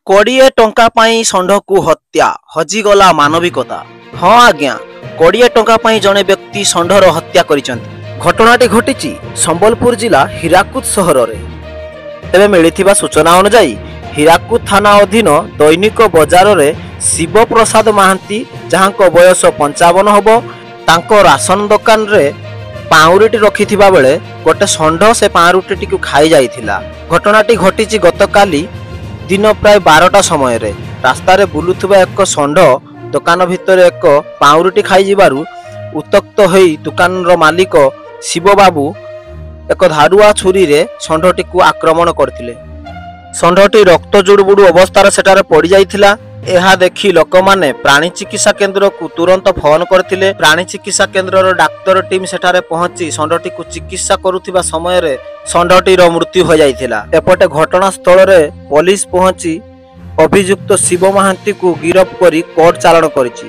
20 ଟଙ୍କା ପାଇଁ ଷଣ୍ଢକୁ ହତ୍ୟା, ହଜିଗଲା ମାନବିକତା। ହଁ ଆଜ୍ଞା, 20 ଟଙ୍କା ପାଇଁ ଜଣେ ବ୍ୟକ୍ତି ଷଣ୍ଢର ହତ୍ୟା କରିଛନ୍ତି। ଘଟଣାଟି ଘଟିଛି ସମ୍ବଲପୁର ଜିଲ୍ଲା ହୀରାକୁଦ ସହରରେ। ତେବେ ମିଳିଥିବା ସୂଚନା ଅନୁଯାୟୀ ହୀରାକୁଦ ଥାନା ଅଧୀନ ଦୈନିକ ବଜାରରେ ଶିବ ପ୍ରସାଦ ମହାନ୍ତି, ଯାହାଙ୍କ ବୟସ 55 ହେବ, ତାଙ୍କ ରାସନ ଦୋକାନରେ ପାଉଁରୁଟି ରଖିଥିବା ବେଳେ ଗୋଟେ ଷଣ୍ଢ ସେ ପାଉଁରୁଟିଟିକୁ ଖାଇ ଯାଇଥିଲା। ଘଟଣାଟି ଘଟିଛି ଗତକାଲି ଦିନ ପ୍ରାୟ 12ଟା ସମୟରେ। ରାସ୍ତାରେ ବୁଲୁଥିବା ଏକ ଷଣ୍ଢ ଦୋକାନ ଭିତରେ ଏକ ପାଉଁରୁଟି ଖାଇଯିବାରୁ ଉତ୍ତ୍ୟକ୍ତ ହୋଇ ଦୋକାନର ମାଲିକ ଶିବବାବୁ ଏକ ଧାରୁଆ ଛୁରୀରେ ଷଣ୍ଢଟିକୁ ଆକ୍ରମଣ କରିଥିଲେ। ଷଣ୍ଢଟି ରକ୍ତ ଜୁଡୁବୁଡୁ ଅବସ୍ଥାରେ ସେଠାରେ ପଡ଼ିଯାଇଥିଲା। ଏହା ଦେଖି ଲୋକମାନେ ପ୍ରାଣୀ ଚିକିତ୍ସା କେନ୍ଦ୍ରକୁ ତୁରନ୍ତ ଫୋନ କରିଥିଲେ। ପ୍ରାଣୀ ଚିକିତ୍ସା କେନ୍ଦ୍ରର ଡାକ୍ତର ଟିମ୍ ସେଠାରେ ପହଞ୍ଚି ଷଣ୍ଢଟିକୁ ଚିକିତ୍ସା କରୁଥିବା ସମୟରେ ଷଣ୍ଢଟିର ମୃତ୍ୟୁ ହୋଇଯାଇଥିଲା। ଏପଟେ ଘଟଣାସ୍ଥଳରେ ପୋଲିସ ପହଞ୍ଚି ଅଭିଯୁକ୍ତ ଶିବ ମହାନ୍ତିକୁ ଗିରଫ କରି କୋର୍ଟ ଚାଲାଣ କରିଛି।